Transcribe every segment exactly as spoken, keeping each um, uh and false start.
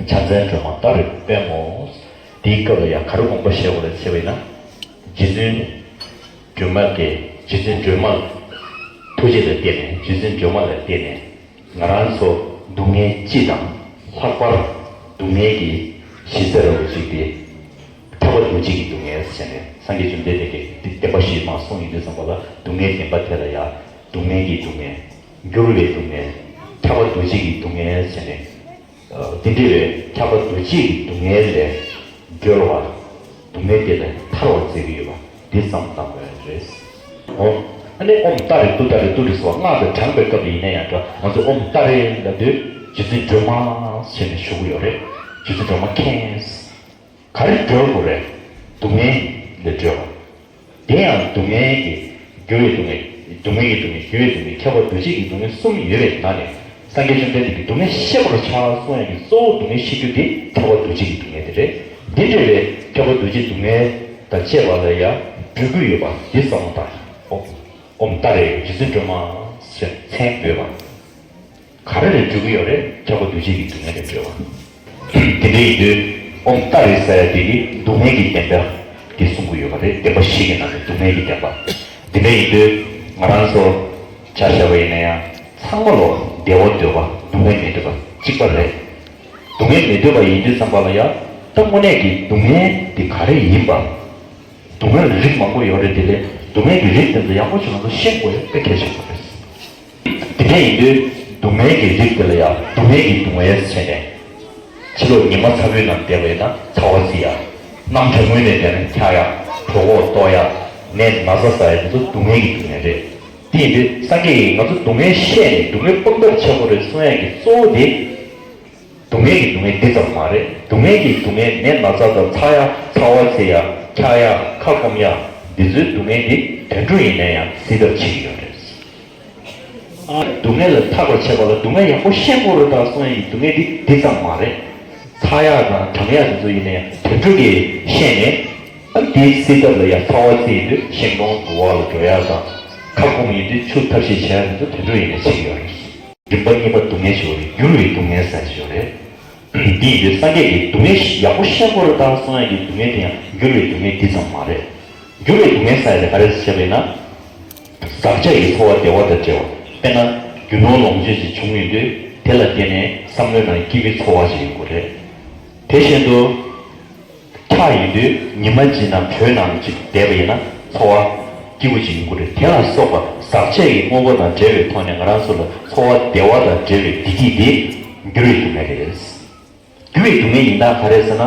ཕྱག་འཚལ་སྒྲོལ་མ་ཏཱ་རེ་པདྨོ། དེའི་སྐབས་ལ་ཡང་ག་རེ་དགོངས་པ་བཞེས་དགོས་རེད་ཟེར་བས་ན། རྗེ་བཙུན་སྒྲོལ་མ་གི་རྗེ་བཙུན་སྒྲོལ་མ་ཐུགས་རྗེ་ལ་བརྟེན་ནས། རྗེ་བཙུན་སྒྲོལ་མ་ལ་བརྟེན་ནས་ང་རང་ཚོ་སྡུག་བསྔལ་སྤྱི་དང་། ལྷག་པར་སྡུག་བསྔལ་གྱི་གཞི་རྩ་རུ་བ་ཅིག་དེ་ཁྱབ་པ་འདུ་བྱེད་ཀྱི་སྡུག་བསྔལ་ཟེར་ནས། སངས་རྒྱས་བཅོམ་ལྡན་འདས་ཀྱིས་བདེན་པ་བཞི་མར་གསུངས་ཡོང་དུས་ཙམ་པ་ལ། སྡུག་བསྔལ་བདེན་པ་དེ་ལ་ཡང་སྡུག་བསྔལ་གྱི་སྡུག་བསྔལ། འགྱུར་བའི་སྡུག་བསྔལ། ཁྱབ་པ་འདུ་བྱེད་ཀྱི་སྡུག་བསྔལ་ཟེར་ནས། ཨ། དེ་འདྲ་བའི་ཁྱབ་པ་འདུ་བྱེད་ཀྱི་སྡུག་བསྔལ་ལས་སྒྲོལ་བ། སྡུག་བསྔལ་དེ་ལས་ཐར་བར་མཛད་ཀྱི་ཡོད་པ་འདི་བསམ་བློ་བཏང་དགོས་རེད། འོ། ཨ་ནི་ཨོཾ་ཏཱ་རེ་ཏུཏྟཱ་རེ་ཏུ་རེ་སོགས་སྔགས་དང་བགྲངས་པའི་སྐབས་ལ་ཡིན་ན་ཡང་འདྲ། ང་ཚོས་ཨོཾ་ཏཱ་རེ་ལབ་དུས་རྗེ་བཙུན་སྒྲོལ་མ་ཟེར་ནས་ཞུ་གི་ཡོད་རེད། རྗེ་བཙུན་སྒྲོལ་མ་མཁྱེན། ག་རེ་སྒྲོལ་དགོས་རེད། སྡུག་བསྔལ་ལས་སྒྲོལ་བ། དེ་ཡང་སྡུག་བསྔལ་གྱི། འགྱུར་བའི་སྡུག་བསྔལ། སྡུག་བསྔལ་གྱི་སྡུག་བསྔལ། འགྱུར་བའི་སྡུག་བསྔལ། ཁྱབ་པ་འདུ་བྱེད་ཀྱི་སྡུག་བསྔལ་གསུམ་ཡོད་པའི་ནང་ནས། སངས་རྒྱས་བཅོམ་ལྡན་འདས་ཀྱིས་སྡུག་བསྔལ་ཤེས་པར་བྱ་གསུངས་ཡག་གི་གཙོ་བོ་སྡུག་བསྔལ་ཤེས་རྒྱུ་དེ་ཁྱབ་པ་འདུ་བྱེད་ཀྱི་སྡུག་བསྔལ་དེ་རེད། འདི་འདྲ་བའི་ཁྱབ་པ་འདུ་བྱེད་སྡུག་བསྔལ་དང་བཅས་པ་ལ་ཡང་སྒྲོལ་གྱི་ཡོད་པ་འདི་བསམ་བློ་བཏང་། ཨོཾ། ཨོཾ་ཏཱ་རེ་རྗེ་བཙུན་སྒྲོལ་མ་ཟེར་མཚན་འབོད་པ། ག་རེ་ལས་སྒྲོལ་གྱི་ཡོད་རེད། ཁྱབ་པ་འདུ་བྱེད་ཀྱི་སྡུག་བསྔལ་ལས་སྒྲོལ་བ། དེ་འདྲ་ཡིན་དུས་ཨོཾ་ཏཱ་རེ་ཟེར་ཡག་དེ་གིས་སྡུག་བསྔལ་གྱི་བདེན་པ་དེ་གསུང་གི་ཡོད་པ་རེད། བདེན་པ་བཞི་གི་ནང་ནས་སྡུག་བསྔལ་གྱི་བདེན་པ། དེ་འདྲ་ཡིན་དུས་ང་རང་ཚོ་ཆ་བཞག་པ་ཡིན་ན་ཡང་ཚང་མ་ལོ་བདེ་བ་འདོད་པ། སྡུག་བསྔལ་མི་འདོད་པ་གཅིག་པ་རེད། སྡུག་བསྔལ་མི་འདོད་པ་ཡིན་དུས་ཙམ་པ་ལ་ཡང་། ད་དངོས་གནས་ཀྱི་སྡུག་བསྔལ་དེ་ག་རེ་ཡིན་པ། སྡུག་བསྔལ་རིགས་མང་པོ་ཡོད་རེད། དེ་ལས་སྡུག་བསྔལ་གྱི་རིགས་དེ་ཚོ་ཡག་པོ་ཞིག་ང་ཚོ་ཤེས་དགོས་ཡ་དཔེ་གལ་ཆེན་པོ་རེད། དེ་འདྲ་ཡིན་དུས་སྡུག་བསྔལ་གྱི་རིགས་དེ་ལ་ཡང་སྡུག་བསྔལ་གྱི་སྡུག་བསྔལ་ཟེར་ནས། ཕྱི་ལོགས་ཉི་མ་ཚ་པོའི་ནང་བསྡད་པ་ཡིན་ན་ཚ་བ་བརྩི་ཡ། གནམ་གྲང་མོའི་ནང་བསྡད་ན་འཁྱག་ཡ། གྲོད་ཁོག་ལྟོགས་ཡ། ནད་ན་ཚ་ཟ་ཡ། དེ་ཚོ་སྡུག་བསྔལ་གྱི་སྡུག་བསྔལ་རེད། དེ་ཡིན་དུས་སངས་རྒྱས་ཀྱིས་ང་ཚོ་སྡུག་བསྔལ་བཤད་ནས་སྡུག་བསྔལ་སྤང་ཐབས་བྱེད་དགོས་རེད་གསུང་ཡ་གི་གཙོ་བོ་དེ། སྡུག་བསྔལ་གྱི་སྡུག་བསྔལ་འདི་ཙམ་མ་རེད། སྡུག་བསྔལ་གྱི་སྡུག་བསྔལ་ནད་ན་ཚ་དང་། ཚ་ཡ། ཚ་བ་བརྩི་ཡ། འཁྱག་ཡ། ཁ་སྐོམ་ཡ། འདི་ཚོའི་སྡུག་བསྔལ་འདི་དུད་འགྲོ་ཡིན་ན་ཡང་སེལ་ཐབས་བྱེད་ཀྱི་ཡོད་རེད། ཨ། སྡུག་བསྔལ་ལས་ཐར་བར་བྱེད་པ་ལ་སྡུག་བསྔལ་ཡག་པོ་ཤེས་དགོས་རེད་ད་གསུང་ཡ་གི་སྡུག་བསྔལ་འདི་འདི་ཙམ་མ་རེད། ཚ་ཡ་དང་གྲང་ཡ་འདི་ཚོ་ཡིན་ན་ཡང་དུད་འགྲོ་གིས་ཤེས་ནས། ཨ། འདི་སེལ་ཐབས་ལ་ཡ་ཚ་བ་བརྩི་ཡིན་དུས་ཤིང་སྡོང་འགུ་བ་ལ་འགྲོ་ཡ་དང་། ཁ་སྐོམ་ཡིན་དུས་ཆུ་ཐབས་ཤེས་བྱེད་ཡ་འདི་ཚོ་དུད་འགྲོ་ཡིན་ན་བྱེད་ཀྱི་ཡོད་རེད། རིམ་པ་གཉིས་པ་སྡུག་བསྔལ་ཞིག་ཡོད་རེད། འགྱུར་བའི་སྡུག་བསྔལ་ཟེར་ཞིག་ཡོད་རེད། འདི་ཡིན་དུས་སངས་རྒྱས་ཀྱིས་སྡུག་བསྔལ་ཡག་པོ་ཤེས་དགོས་རེད་ད་གསུང་ཡ་གི་སྡུག་བསྔལ་དེ་ཡང་འགྱུར་བའི་སྡུག་བསྔལ་འདི་ཙམ་མ་རེད། འགྱུར་བའི་སྡུག་བསྔལ་ཟེར་ཡ་དེ་ག་རེ་ཟེར་བ་ཡིན་ན། ཟག་བཅས་ཀྱི་ཚོར་བ་བདེ་བ་དང་བྲལ་བ། དཔེར་ན་རྒྱུ་ནོར་ལོངས་སྤྱོད་ཅིག་བྱུང་ཡོང་དུས་དེ་ལ་བརྟེན་ནས་བསམ་བློའི་ནང་སྐྱིད་པའི་ཚོར་བ་ཞིག་ཡོང་གི་རེད། དེ་བཞིན་དུ། འཁྱག་ཡིན་དུས་ཉི་མ་གཅིག་ནང་དྲོད་ནང་ཅིག་བསྡད་པ་ཡིན་ན་ཚོར་བ་སྐྱིད་པོ་ཅིག་ཡོང་གི་རེད། དེ་ལ་སོགས་པ་ཟག་བཅས་ཀྱི་དངོས་པོ་དང་འབྲེལ་བའི་ཐོག་ནས་ང་རང་ཚོ་ལ་ཚོར་བ་བདེ་བ་དང་འབྲེལ་བའི་བདེ་སྐྱིད་དེ་འགྱུར་བའི་སྡུག་བསྔལ་རེད། འགྱུར་བའི་སྡུག་བསྔལ་ཡིན་སྟངས་ག་རེ་ཟེར་ན།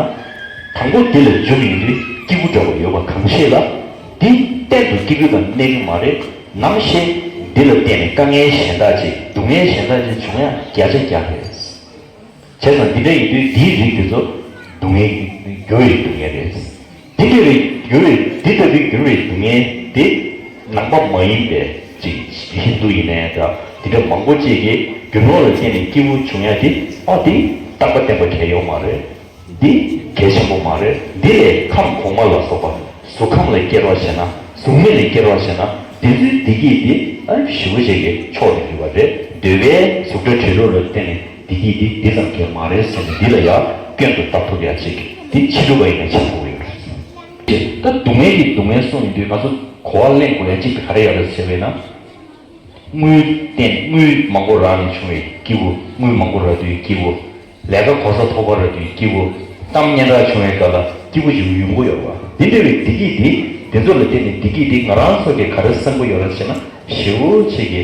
དང་པོ་འདི་ལ་འཇུག་ཡོང་དུས་སྐྱིད་པོ་འདྲ་པོ་ཡོད་པ་གང་ཤེས་ལ། འདི་གཏན་དུ་སྐྱིད་པོའི་སྒང་གནས་ཀྱི་མ་རེད། ནམ་ཞིག་འདི་ལ་བརྟེན་ནས་དཀའ་ངལ་གཞན་དག་ཅིག་སྡུག་བསྔལ་གཞན་དག་ཅིག་བྱུང་ཡ་བརྒྱ་ཆ་བརྒྱ་རེད། བྱས་ཙང་འདི་འདྲ་ཡིན་དུས་འདིའི་རིགས་དེ་ཚོ་སྡུག་བསྔལ། འགྱུར་བའི་སྡུག་བསྔལ་རེད། འདི་འདྲ་བའི་འགྱུར་བའི་འདི་ལྟ་བུའི་འགྱུར་བའི་སྡུག་བསྔལ་དེ་ནང་པ་མ་ཡིན་པའི་ཅིག་ཧིན་དུ་ཡིན་ནའི་འདྲ། འདི་འདྲ་མང་པོ་ཅིག་གིས་རྒྱུ་ནོར་ལ་བརྟེན་ནས་སྐྱིད་པོ་བྱུང་ཡ་དེ། ཨ། དེ་རྟག་པ་བརྟན་པ་གང་ཡོད་མ་རེད། འདི་གལ་ཆེན་པོ་མ་རེད། འདི་ལས་ཁམས་གོང་མ་ལ་སོགས་པ་གཟུགས་ཁམས་ལ་སྐྱེ་རོགས་བྱས་ན། གཟུགས་མེད་ལ་སྐྱེ་རོགས་བྱས་ན་དེ་ཚོའི་བདེ་སྐྱིད་དེ། ཨ། ཞེ་པོ་ཅིག་གི་མཆོག་ཏུ་གྱུར་པ་རེད། འདོད་པའི་གཟུགས་སྒྲ་དྲི་རོ་ལ་བརྟེན་ནས་བདེ་སྐྱིད་དེ་འདི་ཙམ་གང་ཡང་མ་རེད་ཟེར་ནས་འདི་ལ་ཡང་སྐྱོན་དུ་བལྟ་ཐུབ་ཡ་ཅིག་དེ་ཕྱི་སྒྲུབ་པ་ཡིན་ན་བྱེད་ཐུབ་ཀྱི་ཡོད་རེད། ད་སྡུག་བསྔལ་གྱི་སྡུག་བསྔལ་གསུངས་ཡོང་དུས་ང་ཚོ་གོ་བ་ལེན་དགོས་ཡ་གཅིག་དེ་ག་རེ་ཡོད་རེད་ཟེར་བས་ན། དངུལ་བརྟེན། དངུལ་མང་པོ་རག་ནས་བྱུང་བའི་སྐྱིད་པོ། དངུལ་མང་པོ་རག་དུས་སྐྱིད་པོ། ལས་ཀ་གོ་ས་ཐོབ་པ་རག་དུས་སྐྱིད་པོ། གཏམ་སྙན་གྲགས་བྱུང་བའི་སྐབས་ལ་སྐྱིད་པོ་ཅིག་ཡོང་གི་ཡོད་རེད་པ། འདི་འདྲ་བའི་བདེ་སྐྱིད་འདི། དེ་ཚོ་ལ་བརྟེན་ནས་བདེ་སྐྱིད་འདི་ང་རང་ཚོ་གིས་ག་རེ་བསམ་གྱི་ཡོད་རེད་ཟེར་ན། ཞེ་པོ་ཅིག་གི་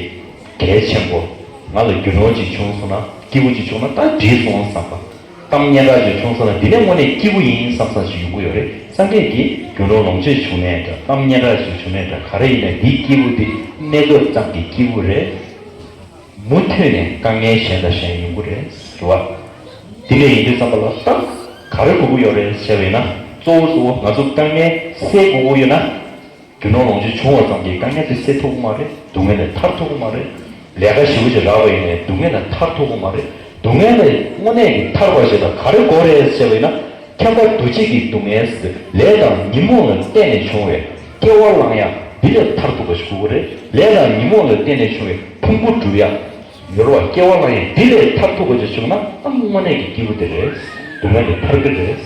གལ་ཆེན་པོ། ང་ལ་རྒྱུ་ནོར་ཅིག་བྱུང་སོང་ན། སྐྱིད་པོ་ཅིག་བྱུང་ན་ད་འགྲིག་སོང་བསམ་པ། གཏམ་སྙན་གྲགས་ཅིག་བྱུང་སོང་ན་འདི་ནས་དངོས་གནས་སྐྱིད་པོ་ཡིན་བསམ་བསམ་ཞིག་ཡོང་གི་ཡོད་རེད། སངས་རྒྱས་ཀྱིས་རྒྱུ་ནོར་ལོངས་སྤྱོད་བྱུང་ནའི་འདྲ། གཏམ་སྙན་གྲགས་ཅིག་བྱུང་ནའི་འདྲ། ག་རེ་ཡིན་ནའི་འདིའི་སྐྱིད་པོ་འདི་གནས་སྐབས་ཙམ་གྱི་སྐྱིད་པོ་རེད། མུ་མཐུད་ནས་དཀའ་ངལ་གཞན་དང་གཞན་ཡོང་གི་རེད། རེད་བ། འདི་འདྲ་ཡིན་དུས་ཙམ་པ་ལ་ད་ག་རེ་དགོས་ཀྱི་ཡོད་རེད་ཟེར་བས་ན། གཙོ་བོ་གཙོ་བོ་ང་ཚོ་དཀའ་ངལ་སེལ་དགོས་ཀྱི་ཡོད་ན། རྒྱུ་ནོར་ལོངས་སྤྱོད་བྱུང་བ་ཙམ་གྱིས་དཀའ་ངལ་དེ་སེལ་ཐུབ་ཀྱི་མ་རེད། སྡུག་བསྔལ་ལས་ཐར་ཐུབ་ཀྱི་མ་རེད། ལས་ཀ་ཞེ་པོ་ཅིག་རག་པ་ཡིན་ནའི་སྡུག་བསྔལ་ལས་ཐར་ཐུབ་ཀྱི་མ་རེད། སྡུག་བསྔལ་ལས་དངོས་གནས་ཀྱི་ཐར་བ་ཞིག་ལ་ག་རེ་དགོས་རེད་ཟེར་བ་ཡིན་ན། ཁྱབ་པ་འདུ་བྱེད་ཀྱི་སྡུག་བསྔལ་ཟེར། ལས་དང་ཉོན་མོངས་ལ་བརྟེན་ནས་བྱུང་བའི་སྐྱེ་བ་བླང་ཡག་འདི་ལས་ཐར་ཐུབ་པ་ཞིག་དགོས་ཀྱི་རེད། ལས་དང་ཉོན་མོངས་ལ་བརྟེན་ནས་བྱུང་བའི་ཕུང་པོ་སྒྲུབ་ཡག་ཡོད་རེད་བ། སྐྱེ་བ་བླང་ཡག་འདི་ལས་ཐར་ཐུབ་པ་ཅིག་བྱུང་ན། ཨ། དངོས་གནས་ཀྱི་སྐྱིད་པོ་དེ་རེད། སྡུག་བསྔལ་ལས་ཐར་གྱི་རེད།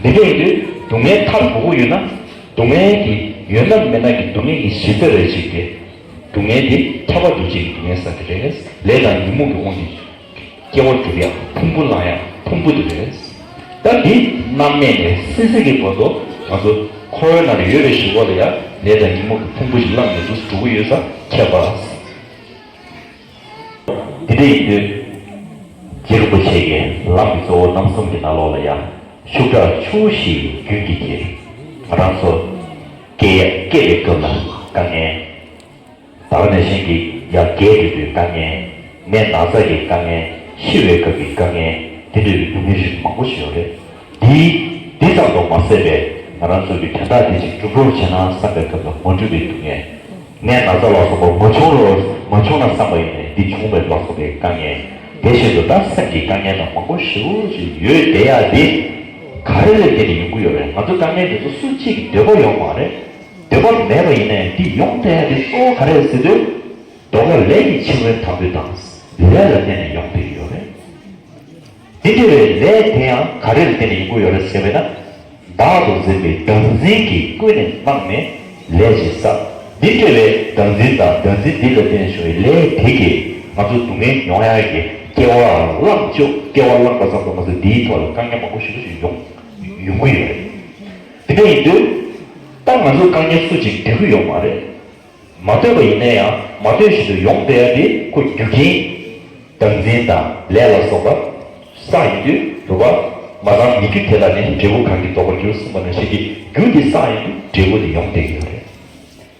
འདི་འདྲ་ཡིན་དུས་སྡུག་བསྔལ་ཐར་དགོས་ཀྱི་ཡོད་ན། སྡུག་བསྔལ་གྱི་ཡོད་ན་མེད་ན་གྱི་སྡུག་བསྔལ་གྱི་གཞི་རྩ་རེད་ཅིག་སྟེ། སྡུག་བསྔལ་དེ་ཁྱབ་པ་འདུ་བྱེད་ཀྱི་སྡུག་བསྔལ་ཟེར་གྱི་རེད། ལས་དང་ཉོན་མོངས་ཀྱི་དབང་གིས་སྐྱེ་བ་སྒྲུབ་ཡག་ཕུང་པོ་བླང་ཡག་ཕུང་པོ་དེ་རེད། ད་འདི་རྣམ་སྨིན་ནས་སྲིད་རྩེ་གི་བར་དུ་ང་ཚོ་འཁོར་བའི་ནང་ལ་ཡོད་པའི་གཞུག་གུ་ལ་ཡང་ལས་དང་ཉོན་མོངས་ཀྱི་ཕུང་པོ་ཞིག་བླངས་ནས་འདུག་སེ་འགྲོ་གི་ཡོད་ས་ཁྱད་པར། དེ་འདྲ་ཡིན་དུས། རྗེ་རིན་པོ་ཆེ་གིས་ལམ་གྱི་གཙོ་བོ་རྣམ་གསུམ་གྱི་ནང་ལོགས་ལ་ཡང་ཤུགས་དྲག་ཆུ་བོ་བཞི་ཡི་རྒྱུན་གྱི་གེགས། ང་རང་ཚོ་སྐྱེ་སྐྱེ་བའི་སྐབས་ལ་དཀའ་ངལ། ད་ག་ནང་བཞིན་གྱི་ཡར་རྒས་འགྲོ་དུས་དཀའ་ངལ། ནད་ན་ཚ་གི་དཀའ་ངལ། ཤི་བའི་སྐབས་ཀྱི་དཀའ་ངལ། དེ་འདྲ་བའི་སྡུག་བསྔལ་རིགས་མང་པོ་ཞིག་ཡོད་རེད། འདི་འདི་ཙམ་དུ་མ་ཟད་པའི་ང་རང་ཚོ་གི་དོན་དག་འདི་ཅིག་འགྲུབ་རོགས་བྱས་ན་བསམ་པའི་སྐབས་ལ་མ་འགྲུབ་པའི་སྡུག་བསྔལ། ནད་ན་ཚ་ལ་སོགས་པ་མ་བྱུང་རོགས་མ་བྱུང་ན་བསམ་པ་ཡིན་ནའི་འདི་བྱུང་བའི་ལ་སོགས་པའི་དཀའ་ངལ། དེ་བཞིན་དུ་ད་སེམས་ཀྱི་དཀའ་ངལ་དང་མང་པོ་ཞེ་པོ་ཅིག་ཡོད་བསྡད་ཡ་འདི་ག་རེ་ལ་བརྟེན་ནས་ཡོང་གི་ཡོད་རེད། ང་ཚོ་དཀའ་ངལ་འདི་ཚོ་སུ་གཅིག་གི་འདོད་པ་ཡོད་མ་རེད། འདོད་པ་མེད་པ་ཡིན་ནའི་འདི་ཡོང་བསྡད་ཡ་འདི་གཙོ་བོ་ག་རེ་རེད་ཟེར་དུས། འདོད་པ་ལས་ཀྱི་འཆིང་བས་དམ་པོ་དང་ལས་ལ་བརྟེན་ནས་ཡོང་བསྡད་ཀྱི་ཡོད་རེད། འདི་འདྲ་བའི་ལས་དེ་ཡང་ག་རེ་ལ་བརྟེན་ནས་ཡོང་གི་ཡོད་རེད་ཟེར་བས་ན། བདག་ཏུ་འཛིན་པའི་བདག་འཛིན་གྱིས་ཀུན་ནས་བསླངས་ནས་ལས་ཅིག་བསགས། འདི་འདྲ་བའི་བདག་འཛིན་དང་བདག་འཛིན་འདི་ལ་བརྟེན་ནས་བྱུང་བའི་ལས་དེ་གིས་ང་ཚོ་སྡུག་བསྔལ་མྱོང་ཡག་གི་སྐྱེ་བ་བླངས་ཆོག་སྐྱེ་བ་བླངས་པ་ཙམ་དུ་མ་ཟད་འདིའི་ཐོག་ལ་དཀའ་ངལ་མང་པོ་ཞེ་པོ་ཞིག་ཡོང་ཡོང་གི་ཡོད་རེད། དེ་འདྲ་ཡིན་དུས། ད་ང་ཚོ་དཀའ་ངལ་སུ་གཅིག་འདོད་ཀྱི་ཡོད་མ་རེད། མ་འདོད་པ་ཡིན་ན་ཡང་མ་འདོད་བཞིན་དུ་ཡོང་བསྡད་ཡ་དེ་ཁོ་རྒྱུ་རྐྱེན། བདག་འཛིན་དང་ལས་ལ་སོགས་པ་བསགས་ཡོང་དུས་རེད་པ། མ་ཚང་མི་རྒྱུ་དེ་ལ་ནི་འབྲས་བུ་གང་གིས་ལྡོག་པར་འགྱུར་གསུངས་པ་ནང་བཞིན་གྱི་རྒྱུ་དེ་བསགས་ཡོང་དུས་འབྲས་བུ་དེ་ཡོང་བསྡད་ཀྱི་ཡོད་རེད།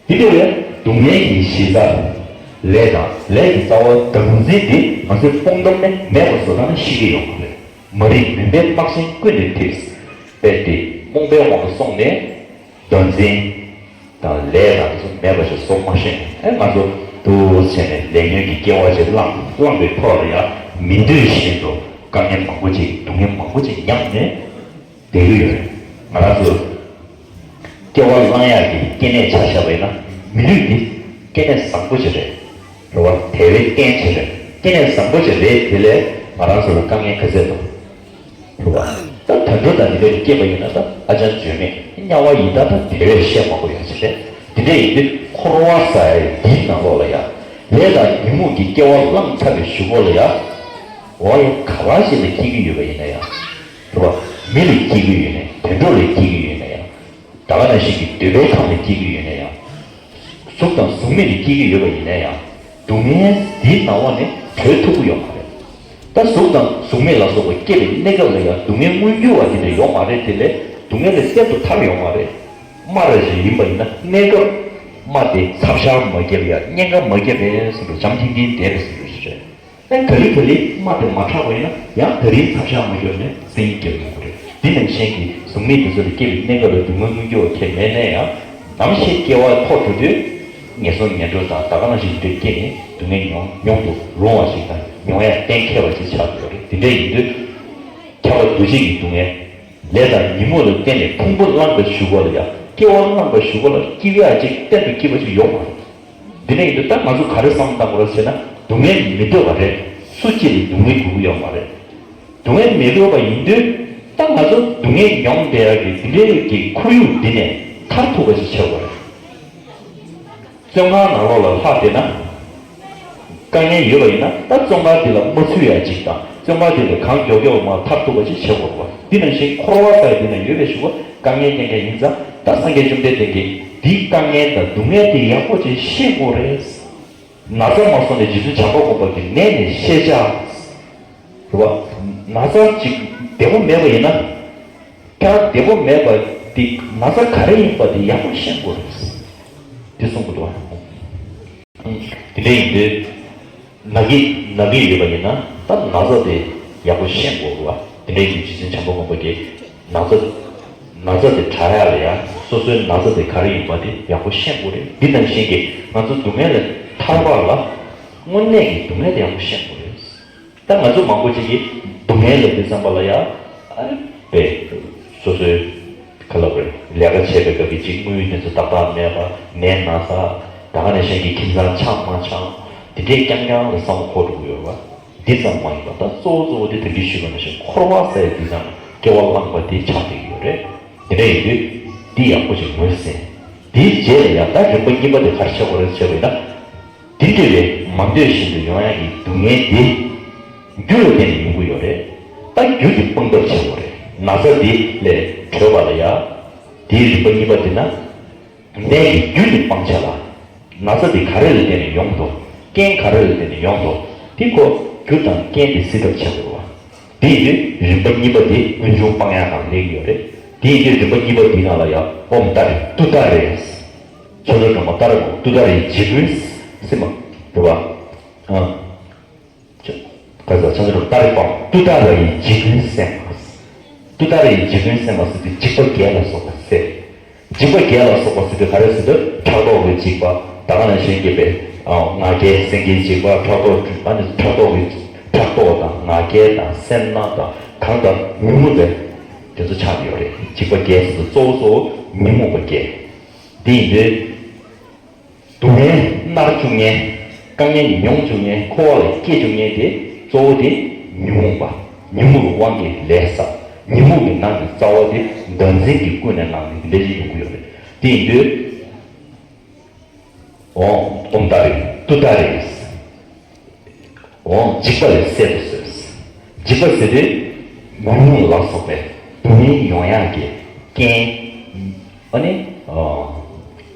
དེ་འདྲ་བའི་སྡུག་བསྔལ་གྱི་གཞི་རྩ། ལས་དང་ལས་ཀྱི་རྩ་བ་བདག་འཛིན་དེ་ང་ཚོའི་སྤོང་ཐབས་ནི་མེད་པ་བཟོ་སྟངས་ནི་ཤེས་ཀྱི་ཡོད་མ་རེད། མ་རིག་མུན་པའི་སྔགས་ཆེན་ཀུན་ནས་ཐེབས། པས་ཏེ་རྨོངས་པའི་དབང་དུ་སོང་ནས། བདག་འཛིན་དང་ལས་དང་དེ་ཚོ་མེད་པ་ཞིག་བཟོ་མ་ཤེས་ནས་ཨེ་ང་ཚོ་འདུག་བྱས་ནས་ལས་ཉོན་གྱི་སྐྱེ་བ་ཞིག་བླངས་བླངས་པའི་ཐོག་ལ་ཡང་མི་འདོད་བཞིན་དུ་དཀའ་ངལ་མང་པོ་ཅིག་སྡུག་བསྔལ་མང་པོ་ཅིག་མྱངས་ནས་བསྡད་ཀྱི་ཡོད་རེད། ང་རང་ཚོ་སྐྱེ་བ་བླང་ཡག་གི་སྐྱེ་གནས་ཆ་བཞག་པ་ཡིན་ན་མི་ལུས་འདི་སྐྱེ་གནས་བཟང་པོ་ཅིག་རེད། རེད་བ། དལ་བའི་རྟེན་ཅིག་རེད། སྐྱེ་གནས་བཟང་པོ་ཅིག་རེད། དེ་ལས་ང་རང་ཚོ་ལ་དཀའ་ངལ་ག་ཚད་འདུག་རེད་བ། ད་དུད་འགྲོ་དང་འདི་འདྲ་སྐྱེས་པ་ཡིན་ན་ད་ཨ་ཅང་བརྗོད་མེད་དམྱལ་བ་ཡི་དྭགས་དང་དེ་བས་བཤད་མང་པོ་ཡོད་ཅིག་རེད། འདི་འདྲ་ཡིན་དུས་འཁོར་བ་ཟེར་ཡ་འདིའི་ནང་ལོགས་ལ་ཡང་ལས་དང་ཉོན་མོངས་ཀྱི་སྐྱེ་བ་བླངས་ཚར་བའི་གཞུག་གུ་ལ་ཡང་། འོ་ཡང་ག་པར་ཞིག་ལ་སྐྱེ་གི་ཡོད་པ་ཡིན་ན་ཡང་། རེད་བ། མི་ལ་སྐྱེ་གི་ཡོད་ནའི་དུད་འགྲོ་ལ་སྐྱེ་གི་ཡོད་ན་ཡང་། ད་ག་ནང་བཞིན་གྱི་འདོད་པའི་ཁམས་ལ་སྐྱེ་གི་ཡོད་ན་ཡང་། གཟུགས་དང་གཟུགས་མེད་ལ་སྐྱེ་གི་ཡོད་པ་ཡིན་ན་ཡང་། སྡུག་བསྔལ་འདིའི་སྣང་བ་ནི་གྲོལ་ཐུབ་ཀྱི་ཡོད་མ་རེད། ད་གཟུགས་དང་གཟུགས་མེད་ལ་སོགས་པ་སྐྱེ་བའི་གནས་སྐབས་ལ་ཡང་སྡུག་བསྔལ་མངོན་གྱུར་བ་དེ་འདྲ་ཡོད་མ་རེད། དེ་ལས་སྡུག་བསྔལ་ལས་གཏན་དུ་ཐར་ཡོད་མ་རེད། རྨ་ར་ཞིག་ཡིན་པ་ཡིན་ན་གནས་སྐབས་རྨ་དེ་ཚབ་ཤ་མ་བརྒྱབ་ཡ་གཉན་ཁ་མ་བརྒྱབ་པའི་བཟོ་འདྲ་འཇམ་ཐིང་ཐིང་བསྡད་པའི་བཟོ་འདྲ་ཞིག་རེད། ཨེ་ག་ལེ་ག་ལེ་རྨ་དེ་མ་དྲག་པ་ཡིན་ན་ཡང་ད་རིང་ཚབ་ཤ་མ་བརྒྱབ་ནས་སེམས་རྒྱབ་ཡོང་གི་རེད། འདི་ནང་བཞིན་གྱི་གཟུགས་མེད་དེ་ཚོ་ལ་སྐྱེ་བའི་གནས་སྐབས་ལ་སྡུག་བསྔལ་མངོན་གྱུར་བ་ཁས་ལེན་ན་ཡང་ནམ་ཞིག་སྐྱེ་བ་འཕོ་འགྲོ་དུས་ངན་སོང་ངན་འགྲོ་དང་ད་ག་ནང་བཞིན་དུ་སྐྱེས་ནས་སྡུག་བསྔལ་མྱོང་མྱོང་དུ་རུང་བ་ཞིག་དང་མྱོང་ཡ་གཏན་འཁེལ་བ་ཞིག་ཆགས་ཡོད་རེད། དེ་འདྲ་ཡིན་དུས་ཁྱབ་པ་འདུ་བྱེད་ཀྱི་སྡུག་བསྔལ། ལས་དང་ཉོན་མོངས་ལ་བརྟེན་ནས་ཕུང་པོ་བླངས་པའི་གཞུག་གུ་ལ་ཡང་སྐྱེ་བ་བླངས་པའི་གཞུག་གུ་ལ་སྐྱེ་བ་ཅིག་གཏན་དུ་སྐྱེ་བ་ཅིག་ཡོད་མ་རེད། འདི་ནས་ཡིན་དུས་ད་ང་ཚོ་ག་རེ་བསམ་བློ་བཏང་དགོས་རེད་ཟེར་ན་སྡུག་བསྔལ་མི་འདོད་པ་རེད། སུ་གཅིག་ལ་སྡུག་བསྔལ་དགོས་ཀྱི་ཡོད་མ་རེད། སྡུག་བསྔལ་མི་འདོད་པ་ཡིན་དུས་ད་ང་ཚོ་སྡུག་བསྔལ་མྱོང་བསྡད་ཡག་གི་འདི་འདྲའི་གི་ཁོར་ཡུག་འདི་ནས་ཐར་ཐུབ་པ་ཞིག་བྱེད་དགོས་རེད། བཙོན་ཁང་ནང་ལོགས་ལ་ལྷག་བསྡད་ན། དཀའ་ངལ་ཡོད་པ་ཡིན་ན་ད་བཙོན་ཁང་འདི་ལ་མ་ཚུད་ཡ་ཅིག་དང་བཙོན་ཁང་འདི་ལས་གང་མགྱོགས་མགྱོགས་མར་ཐར་ཐུབ་པ་ཅིག་བྱེད་དགོས་རེད་བ། འདི་ནང་བཞིན་འཁོར་བ་ཟེར་ཡ་འདི་ན་ཡོད་པའི་གཞུག་གུ་དཀའ་ངལ་རྐྱང་རྐྱང་ཡིན་ཙང་ད་སངས་རྒྱས་བཅོམ་ལྡན་འདས་ཀྱིས་འདིའི་དཀའ་ངལ་དང་སྡུག་བསྔལ་དེ་ཡག་པོ་ཅིག་ཤེས་དགོས་རེད། ན་ཚ་མ་སོང་ནས་རྗེ་བཙུན་བྱམས་པ་མགོན་པོ་གིས་ནད་ནས་ཤེས་བྱ། རེད་བ། ན་ཚ་ཅིག་བདེ་པོ་མེད་པ་ཡིན་ན། ཁྱེད་རང་བདེ་པོ་མེད་པ་འདི་ན་ཚ་ག་རེ་ཡིན་པ་དེ་ཡག་པོ་ཤེས་དགོས་རེད། དེ་གསུང་གི་འདུག་བ། དེ་འདྲ་ཡིན་དུས། ན་གི་ན་གི་ཡོད་པ་ཡིན་ན་ད་ན་ཚ་དེ་ཡག་པོ་ཤེས་དགོས་རེད་བ། དེ་འདྲ་ཡིན་དུས་རྗེ་བཙུན་བྱམས་པ་མགོན་པོ་གིས་ན་ཚ་ན་ཚ་དེ་དྲག་ཡག་ལ་ཡང་སོ་སོའི་ན་ཚ་དེ་ག་རེ་ཡིན་པ་དེ་ཡག་པོ་ཤེས་དགོས་རེད། འདི་ནང་བཞིན་གྱི་ང་ཚོ་སྡུག་བསྔལ་ལས་ཐར་བ་ལ་དངོས་གནས་ཀྱི་སྡུག་བསྔལ་དེ་ཡག་པོ་ཤེས་དགོས་རེད། ད་ང་ཚོ་མང་པོ་ཅིག་གིས་སྡུག་བསྔལ་ལབ་དུས་ཙམ་པ་ལ་ཡང་ཨ་རེ་པས་སོ་སོའི་ག་ལབ་དགོས་རེད། ལས་ཀ་བྱེད་པའི་སྐབས་ཀྱི་ཅིག་དངུལ་དེ་ཚོ་ཏག་ཏག་མེད་པ། ནད་ན་ཚ། ད་ག་ནང་བཞིན་གྱི་ཁྱིམ་ཚང་ཆགས་མ་ཆགས། དེ་འདྲའི་རྐྱང་རྐྱང་ལ་བསམ་བློ་འཁོར་འགྲོ་གི་ཡོད་པ། འདི་ཙམ་མ་ཡིན་པ་ད་གཙོ་བོ་གཙོ་བོ་དེ་ད་གིན་ཞུས་པ་ནང་བཞིན་འཁོར་བ་ཟེར་ཡ་འདི་ཙམ་ སྐྱེ་བ་བླངས་པ་དེ་ཆགས་བསྡད་ཀྱི་ཡོད་རེད། དེ་འདྲ་ཡིན་དུས་འདི་ཡག་པོ་ཞིག་ངོས་ཟིན། དེའི་རྗེས་ལ་ཡང་ད་རིམ་པ་གཉིས་པ་དེ་ག་རེ་བྱེད་དགོས་རེད་ཟེར་བ་ཡིན་ན། དེ་འདྲ་བའི་མ་འདོད་བཞིན་དུ་ཡོང་ཡག་གི་སྡུག་བསྔལ་དེ་རྒྱུ་ལ་བརྟེན་ནས་ཡོང་གི་ཡོད་རེད། ད་རྒྱུ་དེ་སྤང་ཐབས་བྱེད་དགོས་རེད། ན་ཚ་དེ་ལས་གྲོལ་བ་ལ་ཡ། དེའི་རིམ་པ་གཉིས་པ་དེ་ན། སྡུག་བསྔལ་གྱི་རྒྱུ་ནི་སྤང་བྱ་ལ། ན་ཚ་དེ་ག་རེ་ལ་བརྟེན་ནས་ཡོང་འདུག་རྐྱེན་ག་རེ་ལ་བརྟེན་ནས་ཡོང་འདུག་དེ་ཁོ་རྒྱུ་དང་རྐྱེན་དེ་སེལ་ཐབས་བྱེད་དགོས་པ། དེ་ཡིན་དུས་རིམ་པ་གཉིས་པ་དེ་ཀུན་འབྱུང་སྤང་ཡག་ནང་སླེབས་ཀྱི་ཡོད་རེད། དེ་ཡིན་དུས་རིམ་པ་གཉིས་པ་དེའི་ནང་ལ་ཡང་ཨོཾ་ཏཱ་རེ་ཏུཏྟཱ་རེ། ཆོས་རྣམས་སྒྲོན་མ་ཏཱ་རེ་ཏུཏྟཱ་རེ་འཇིགས་ཀུན་སེལ་མ་རེད་པ། ཨ། ཁ་ས་ཆང་ས་རུ་ཏཱ་རེ་པ་ཏུཏྟཱ་རེ་ཡི་འཇིགས་ཀུན་སེལ་མ། ཏུཏྟཱ་རེ་ཡི་འཇིགས་ཀུན་སེལ་མ་ཟེར་དུས་འཇིགས་པ་བརྒྱད་ལ་སོགས་པ་སེལ། འཇིགས་པ་བརྒྱད་ལ་སོགས་པ་ཟེར་དུས་ག་རེ་ཟེར་དུས་ཕྲག་དོག་གི་འཇིགས་པ་ད་ག་ནང་བཞིན་གྱི་པའི་ང་རྒྱལ་སེམས་ཀྱི་འཇིགས་པ་ཕྲག་དོག་ཨ་ནི་ཕྲག་དོག་གི་ཕྲག་དོག་དང་ང་རྒྱལ་དང་སེར་སྣ་དང་གང་དང་ཉོན་མོངས་པའི་དེ་ཚོ་ཆགས་ཡོད་རེད། འཇིགས་པ་བརྒྱད་ཟེར་དུས་གཙོ་བོ་གཙོ་བོ་ཉོན་མོངས་པ་བརྒྱད། དེ་ཡིན་དུས། སྡུག་བསྔལ་མནར་བཅུག་མཁན། དཀའ་ངལ་མྱོང་བཅུག་མཁན། འཁོར་བ་ལ་སྐྱེ་བཅུག་མཁན་དེ་གཙོ་བོ་དེ་ཉོན་མོངས་པ། ཉོན་མོངས་ཀྱི་དབང་གིས་ལས་བསགས། ཉོན་མོངས་ཀྱི་ནང་གི་རྩ་བ་དེ་བདག་འཛིན་གྱི་ཀུན་ནས་བསླངས་ནས་འདི་འདྲ་ཞིག་ཡོང་གི་ཡོད་རེད། དེ་ཡིན་དུས། ཨོཾ་ཨོཾ་ཏཱ་རེ་ཏུཏྟཱ་རེ། འོ་འཇིགས་པ་ལས་སད་དུ་གསོལ། འཇིགས་པ་ཟེར་དུས་ཉོན་མོངས་ལ་སོགས་པའི་སྡུག་བསྔལ་ཡོང་ཡག་གི་རྐྱེན། ཨ་ནི།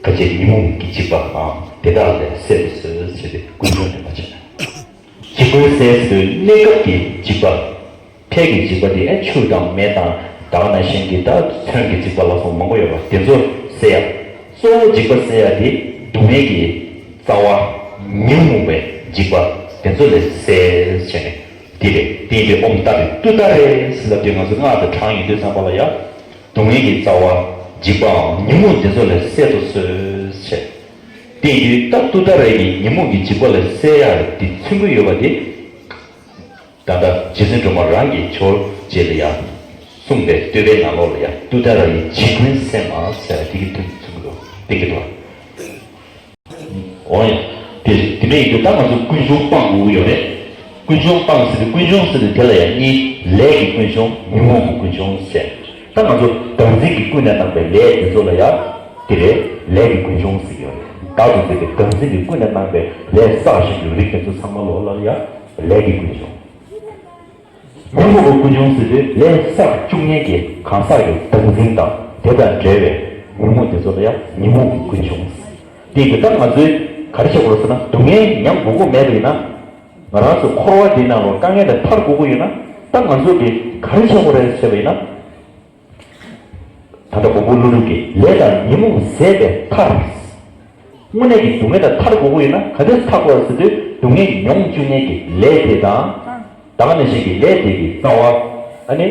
ཁ་ཆེ་ཉོན་མོངས་ཀྱི་འཇིགས་པ་དང་དེ་དག་ལས་སད་དུ་གསོལ་ཞེས་ཏེ་ཀུན་འབྱུང་འདྲེན་པ་བྱས་ནས། འཇིགས་པ་ལས་སད་དུ་གནས་སྐབས་ཀྱི་འཇིགས་པ། ཕས་ཀྱི་འཇིགས་པ་དེ་ཨེ་ཆུ་དང་མེ་དང་ད་ག་ནང་བཞིན་གྱི་ད་མཚོན་གྱི་འཇིགས་པ་ལ་སོགས་མང་པོ་ཡོད་པ་དེ་ཚོ་སེལ་ཡག་གཙོ་བོ་འཇིགས་པ་སེལ་ཡག་དེ་སྡུག་བསྔལ་གྱི་རྩ་བ་ཉོན་མོངས་པའི་འཇིགས་པ་དེ་ཚོ་ལས་སེལ་བྱས་ནས་དེ་རེད། དེ་ཡིན་དུས་ཨོཾ་ཏཱ་རེ་ཏུཏྟཱ་རེ་ཟེར་ལབ་དུས་ང་ཚོ་སྔགས་དང་གྲངས་ཡིན་དུས་ཙམ་པ་ལ་ཡ། སྡུག་བསྔལ་གྱི་རྩ་བ་འཇིགས་པའམ་ཉོན་མོངས་དེ་ཚོ་ལས་སད་དུ་གསོལ་བྱས། དེ་ཡིན་དུས་ད་ཏུཏྟཱ་རེ་གི་ཉོན་མོངས་ཀྱི་འཇིགས་པ་ལས་སེལ་ཡག་དེ་མཚོན་གྱི་ཡོད་པ་དེ། ད་ལྟ་རྗེ་བཙུན་སྒྲོལ་མ་རང་གི་ཇོ་བོ་རྗེ་ལ་ཡང་གསུངས་པའི་བསྟོད་པའི་ནང་ལོགས་ལ་ཡང་ཏུཏྟཱ་ར་ཡི་འཇིགས་ཀུན་སེལ་མ་ཟེར་བ་དེ་གི་དོན་ཚུལ་དུ་བསྟན་གྱི་འདུག་འོ་ཡ། དེ་དེ་འདྲ་ཡིན་དུས་ད་ང་ཚོ་ཀུན་འབྱུང་སྤང་དགོས་ཀྱི་ཡོད་རེད། ཀུན་འབྱུང་སྤང་ཟེར་དུས་ཀུན་འབྱུང་ཟེར་དུས་དེ་ལ་ཡང་གཉིས། ལས་ཀྱི་ཀུན་འབྱུང་ཉོན་མོངས་ཀྱི་ཀུན་འབྱུང་ཟེར། ད་ང་ཚོ་བདག་འཛིན་གྱི་ཀུན་ནས་བསླངས་པའི་ལས་དེ་ཚོ་ལ་ཡང་དེ་རེད། ལས་ཀྱི་ཀུན་འབྱུང་ཟེར་གྱི་ཡོད་རེད། བདག་ཏུ་འཛིན་པའི་བདག་འཛིན་གྱི་ཀུན་ནས་བསླངས་པའི་ལས་བསགས་བཞིན་པའི་རིགས་དེ་ཚོ་ཚང་མ་ལོག་ལ་ཡང་ལས་ཀྱི་ཀུན་འབྱུང་། ཉོན་མོངས་པའི་ཀུན་འབྱུང་ཟེར་དུས་ལས་བསགས་བཅུག་མཁན་གྱི་གང་ཟག་གི་བདག་འཛིན་དང་དེ་དང་འབྲེལ་བའི་ཉོན་མོངས་དེ་ཚོ་ལ་ཡང་ཉོན་མོངས་ཀྱི་ཀུན་འབྱུང་ཟེར། དེ་ཡིན་དུས་ད་ང་ཚོས་ག་རེ་བྱེད་དགོས་རེད་ཟེར་ན། སྡུག་བསྔལ་མྱང་དགོས་ཀྱི་མེད་པ་ཡིན་ན། ང་རང་ཚོ་འཁོར་བ་འདིའི་ནང་ལ་དཀའ་ངལ་ལས་ཐར་དགོས་ཀྱི་ཡོད་ན། ད་ང་ཚོ་གིས་ག་རེ་བྱེད་དགོས་རེད་ཟེར་བ་ཡིན་ན། ད་ལྟ་མགོན་པོ་ཀླུ་སྒྲུབ་ཀྱིས་ལས་དང་ཉོན་མོངས་ཟད་པས་ཐར། དངོས་གནས་ཀྱི་སྡུག་བསྔལ་དང་ཐར་དགོས་ཀྱི་ཡོད་ན་ག་འདྲས་ཐར་དགོས་ཟེར་དུས། སྡུག་བསྔལ་མྱོང་བཅུག་མཁན་གྱི་ལས་དེ་དང་། ད་ག་ནང་བཞིན་གྱི་ལས་དེ་གི་རྩ་བ། ཨ་ནི།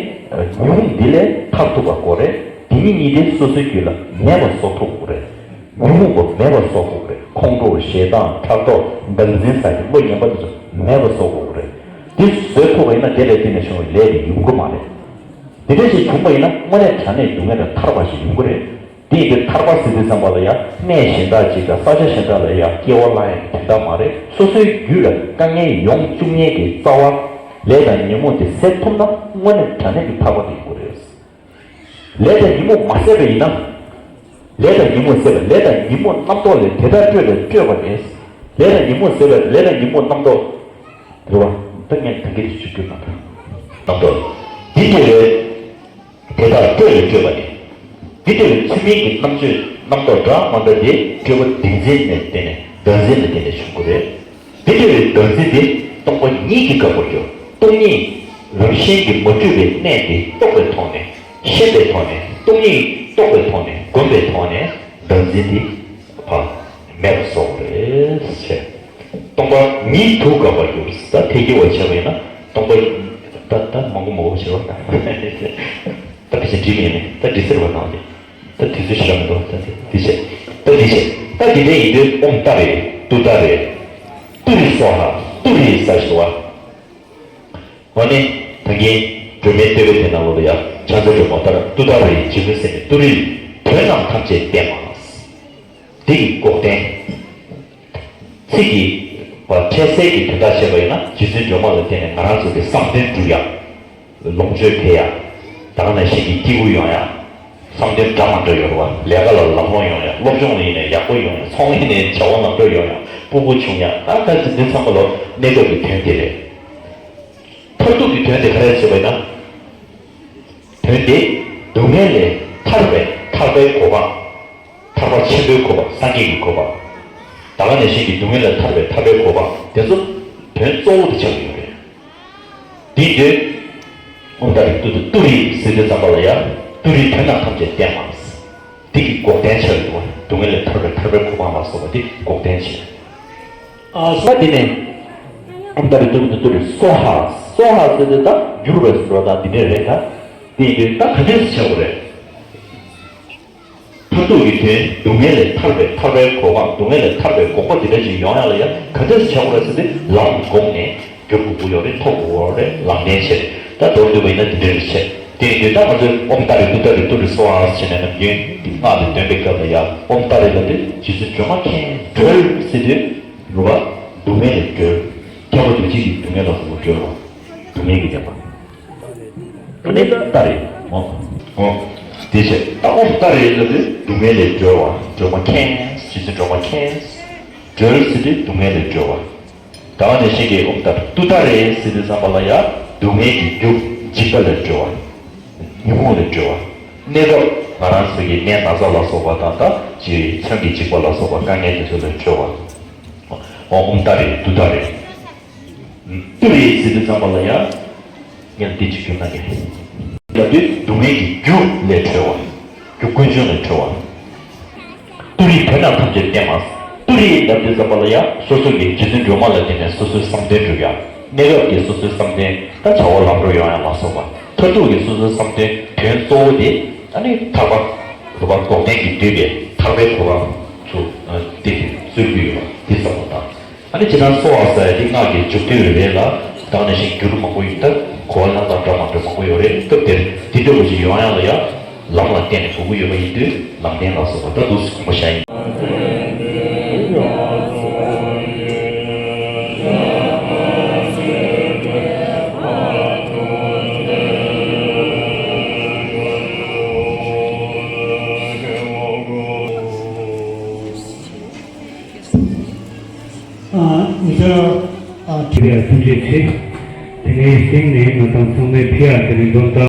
ཉོན་མོངས་འདི་ལས་ཐར་ཐུབ་པ་དགོས་རེད། དེ་གཉིས་གཉིས་དེ་སོ་སོའི་རྒྱུད་ལ་མེད་པ་བཟོ་ཐུབ་དགོས་རེད། ཉོན་མོངས་པ་མེད་པ་བཟོ་དགོས་རེད། ཁོང་ཁྲོ་ཞེ་སྡང་ཕྲག་དོག་བདག་འཛིན་ཟེར་གྱི་བློ་ངན་པ་དེ་ཚོ་མེད་པ་བཟོ་དགོས་རེད། དེ་བཟོ་ཐུབ་པ་ཡིན་ན་དེ་ལས་བརྟེན་ནས་བྱུང་བའི་ལས་དེ་ཡོང་གི་མ་རེད། དེ་འདྲ་ཞིག་བྱུང་པ་ཡིན་ན་དངོས་གནས་དྲང་གནས་སྡུག་བསྔལ་དང་ཐར་བ་ཞིག་ཡོང་གི་རེད། དེ་ཡིན་དུས་ཐར་པ་ཟེར་དུས་ཙམ་པ་ལ་ཡང་གནས་གཞན་དག་ཅིག་དང་ས་ཆ་གཞན་དག་ལ་ཡང་སྐྱེ་བ་བླངས་ཡག་གི་དོན་དག་མ་རེད། སོ་སོའི་རྒྱུད་ལ་དཀའ་ངལ་ཡོང་བཅུག་མཁན་གྱི་རྩ་བ། ལས་དང་ཉོན་མོངས་དེ་ཟད་ཐུབ་ན་དངོས་གནས་དྲང་གནས་ཀྱི་ཐར་པ་དེ་ཡོང་གི་རེད། ལས་དང་ཉོན་མོངས་མ་ཟད་པ་ཡིན་ན། ལས་དང་ཉོན་མོངས་ཟད་པ། ལས་དང་ཉོན་མོངས་རྣམ་རྟོག་ལས་དེ་ལྟར་སྤྲོས་པས་སྤྲོས་པ་ལས། ལས་དང་ཉོན་མོངས་ཟད་པ། ལས་དང་ཉོན་མོངས་རྣམ་རྟོག་རེད་བ། ད་ངས་ད་གིན་ཞུ་རྒྱུ་ན་ད། རྣམ་རྟོག་འདི་སྤྲོས་པས། དེ་དག་སྤྲོས་ལས་སྤྲོས་པ་ནི། འདི་སྤྲོས་པའི་ཚུལ་མིན་གྱི་རྣམ་དཔྱོད་རྣམ་རྟོག་འདྲ་མ་འདྲ་དེ་སྤྲོས་པ་བདེན་འཛིན་ལ་བརྟེན་ནས་བདག་འཛིན་ལ་བརྟེན་ནས་བྱུང་དགོས་རེད། འདི་སྤྲོས་པའི་བདག་འཛིན་དེ་སྟོང་པ་ཉིད་ཀྱིས་དགག་པར་འགྱུར། སྟོང་ཉིད་རང་བཞིན་གྱིས་མ་གྲུབ་པའི་གནས་དེ་རྟོགས་པའི་ཐོག་ནས་ཤེས་པའི་ཐོག་ནས་སྟོང་ཉིད་རྟོགས་པའི་ཐོག་ནས་བསྒོམ་པའི་ཐོག་ནས་བདག་འཛིན་དེ་ཕར་མེད་པར་བཟོ་དགོས་རེད་ཟེར། སྟོང་པ་ཉིད་དུ་དགག་པར་འགྱུར། ད་ཐལ་འགྱུར་བ་བྱས་པ་ཡིན་ན་སྟོང་པ། ད་ད་མང་པོ་མང་པོ་བྱེད་རོགས་གནང་། ད་ཕལ་ཆེར་འགྲིག་མེད་ནས་ད་འགྲིག་ཟེར་བ་གནང་སྟེ། ད་དུས་ཚོད་ཞེ་དྲག་མི་འདུག་ད་དེ་འདི་བྱས། ད་འདི་བྱས། ད་འདི་འདྲ་ཡིན་དུས་ཨོཾ་ཏཱ་རེ་ཏུཏྟཱ་རེ། ཏུ་རེ་སྭཱ་ཧཱ། ཏུ་རེ་ས་ཞེས་པ། འོ་ནི། ད་གིན་སྒྲོལ་མའི་བསྟོད་པའི་དེ་ནང་ལོགས་ལ་ཡང་ཕྱག་འཚལ་སྒྲོལ་མ་ཏཱ་ར་ཏུཏྟཱ་རེ་ཡི་འཇིགས་ཀུན་སེལ་མའི་ཏུ་རེ་ལས་དོན་རྣམས་ཐམས་ཅད་བསྟན་མ། འདི་ཡི་འགོག་བདེན། ཚིག་གི་བ་འཕྲལ་སེལ་གྱི་དོན་དག་བཤད་པ་ཡིན་ན་རྗེ་བཙུན་སྒྲོལ་མ་ལ་བརྟེན་ནས་ང་རང་ཚོ་གི་བསམ་དོན་འགྲུབ་ཡག་ལོངས་སྤྱོད་འཕེལ་ཡག་ད་ག་ནང་བཞིན་གྱི་སྐྱིད་པོ་ཡོང་ཡ། བསམ་དོན་འདྲ་མ་འདྲ་ཡོད་རེད་བ། ལས་ཀ་ལ་ལམ་ལྷོང་ཡོང་ཡ། སློབ་སྦྱོང་ལ་ཡིན་ནའི་ཡག་པོ་ཡོང་ཡ། ཚོང་ཡིན་ནའི་བྱ་བ་ལམ་འགྲོ་ཡོང་ཡ། སྤུ་གུ་བྱུང་ཡ། ད་ད་ཅི་འདི་ཚང་མ་ལོ་གནས་སྐབས་ཀྱི་དོན་དེ་རེད། མཐར་ཐུག་གི་དོན་དེ་ག་རེ་ཟེར་བས་ན། དོན་དེ་སྡུག་བསྔལ་ལས་ཐར་བའི་ཐར་པའི་གོ་འཕང་། ཐར་པ་ཆེན་པོའི་གོ་འཕང་། སངས་རྒྱས་ཀྱི་གོ་འཕང་། ད་ག་ནང་བཞིན་གྱི་སྡུག་བསྔལ་ལས་ཐར་བའི་ཐར་པའི་གོ་འཕང་དེ་ཚོ་དོན་གཙོ་བོ་དེ་ཆགས་ཀྱི་ཡོད་རེད། དེ་དུས། ཨོཾ་ཏཱ་རེ་ཏུ་ཏུ་ཏུ་རེ་ཟེར་དུས་ཙམ་པ་ལ་ཡ། ཏུ་རེ་དོན་རྣམས་ཐམས་ཅད་བསྟན་མ། དེ་གི་འགོག་བདེན་ཆགས་ཀྱི་འདུག་བ། སྡུག་བསྔལ་ལས་ཐར་བའི་ཐར་པའི་གོ་འཕང་ལ་སོགས་པ་དེ་འགོག་བདེན་ཆགས། ཨ་སོ་དེ་ནས་ཨོཾ་ཏཱ་རེ་ཏུ་ཏུ་ཏུ་རེ་སྭཱ་ཧཱ། སྭཱ་ཧཱ་ཟེར་དུས་ད་འགྱུར་བའི་ཟེར་བ་དང་དེ་འདྲས་རེད་ད། དེ་ཡིན་དུས་ད་ག་འདྲས་སེ་བྱ་དགོས་རེད། མཐར་ཐུག་གི་དོན་སྡུག་བསྔལ་ལས་ཐར་བའི་ཐར་པའི་གོ་འཕང་། སྡུག་བསྔལ་ལས་ཐར་བའི་འགོག་པ་འདི་འདྲ་ཅིག་ཡོང་ཡ་ལ་ཡ་ག་འདྲས་སེ་བྱ་དགོས་རེད་ཟེར་དུས་ལམ་བསྒོམས་ནས་འགྱུར་དགོས་ཀྱི་ཡོད་རེད། ཐོབ་དགོས་ཀྱི་ཡོད་རེད། ལམ་བདེན་བྱས། ད་མདོར་བསྡུས་པ་ཡིན་ན་འདི་འདྲ་རེད་བྱས། དེ་ཡིན་དུས་ད་ང་ཚོས་ཨོཾ་ཏཱ་རེ་ཏུཏྟཱ་རེ་ཏུ་རེ་སྭཱ་ཧཱ་ཟེར་ནས་ནམ་རྒྱུན་སྔགས་དེ་འདོན་པའི་སྐབས་ལ་ཡ། ཨོཾ་ཏཱ་རེ་ལབ་དུས་རྗེ་བཙུན་སྒྲོལ་མ་མཁྱེན་སྒྲོལ་ཟེར་དུས་རེད་བ། སྡུག་བསྔལ་ལས་སྒྲོལ། མཁྱེན་པ་དེ་ཅི་ཡིན། སྡུག་བསྔལ་ལ་སོགས་པ་སྒྲོལ་བ། སྡུག་བསྔལ་གྱི་བདེན་པ། ཨ་ནི་ཏཱ་རེ། འོ། འོ། དེ་བྱས། ད་ཨོཾ་ཏཱ་རེ་ལབ་དུས་སྡུག་བསྔལ་ལས་སྒྲོལ་བ། སྒྲོལ་མ་མཁྱེན། རྗེ་བཙུན་སྒྲོལ་མ་མཁྱེན། སྒྲོལ་ཟེར་དུས་སྡུག་བསྔལ་ལས་སྒྲོལ་བ། ད་ག་ནང་བཞིན་གྱི་ཨོཾ་ཏཱ་རེ་ཏུཏྟཱ་རེ་ཟེར་དུས་ཙམ་པ་ལ་ཡ། སྡུག་བསྔལ་གྱི་རྒྱུ་འཇིགས་པ་ལས་སྒྲོལ་བ། ཉོན་མོངས་ལས་སྒྲོལ་བ། གནས་སྐབས་ང་རང་ཚོ་གི་ནད་ན་ཚ་ལ་སོགས་པ་དང་། ད་ཅི་མཚོན་གྱི་འཇིགས་པ་ལ་སོགས་པ་དཀའ་ངལ་དེ་ཚོ་ལས་སྒྲོལ་བ། ཨོཾ་ཏཱ་རེ་ཏུཏྟཱ་རེ། ཏུ་རེ་ཟེར་དུས་ཙམ་པ་ལ་ཡ། ངས་འདི་གཅིག་བསྒྱུར་ན་ངེས། ལབ་དུས་སྡུག་བསྔལ་གྱི་རྒྱུ་ལས་གྲོལ་བ། རྒྱུ་ཀུན་འབྱུང་ལས་གྲོལ་བ། ཏུ་རེ་དོན་རྣམས་ཐམས་ཅད་བསྟན་མ། ཏུ་རེ་ལབ་དུས་ཙམ་པ་ལ་ཡ། སོ་སོ་གི་རྗེ་བཙུན་སྒྲོལ་མ་ལ་བརྟེན་ནས་སོ་སོའི་བསམ་དོན་འགྲུབ་ཡ། གནས་སྐབས་ཀྱི་སོ་སོའི་བསམ་དོན། ད་བྱ་བ་ལམ་འགྲོ་ཡོང་ཡ་ལ་སོགས་པ། མཐར་ཐུག་གི་སོ་སོའི་བསམ་དོན་དོན་གཙོ་བོ་དེ། ཨ་ནི་ཐར་པ། རེད་བ། འགོག་བདེན་གྱིས་བསྡུས་པའི་ཐར་པའི་གོ་འཕང་དུ་དེ་སྩོལ་གྱི་ཡོད་པ་དེ་བསམ་བློ་བཏང་། ཨ་ནི་ཇི་ལྟར་སྭཱ་ཧཱ་ཟེར་ཡ་དེ་སྔགས་ཀྱི་མཇུག་སྡུད་རེད་ལ། ད་ག་ནང་བཞིན་འགྱུར་མང་པོ་ཡོད་སྟབས་གོ་བ་སྣ་ཚོགས་འདྲ་མ་འདྲ་མང་པོ་ཡོད་རེད། སྐབས་དེར་འདི་འདྲ་བོ་ཞིག་ཡོང་ཡ་ལ་ཡ། ལམ་ལ་བརྟེན་ནས་དགོས་ཀྱི་ཡོད་པ་ཡིན་དུས་ལམ་བདེན་ལ་སོགས་པ་ད་འདུག་སེ་དགོངས་པ་བཞག་ཡིན། ཨ། ཉེ་ཆར། ཨ། དེ་ལ་ཐུགས་རྗེ་ཆེ། དེ་ནས་གཞི་ནས་ང་དང་ཚང་མས་ཕི་ཡ་དེ་ནས་འདོན་ཐབས།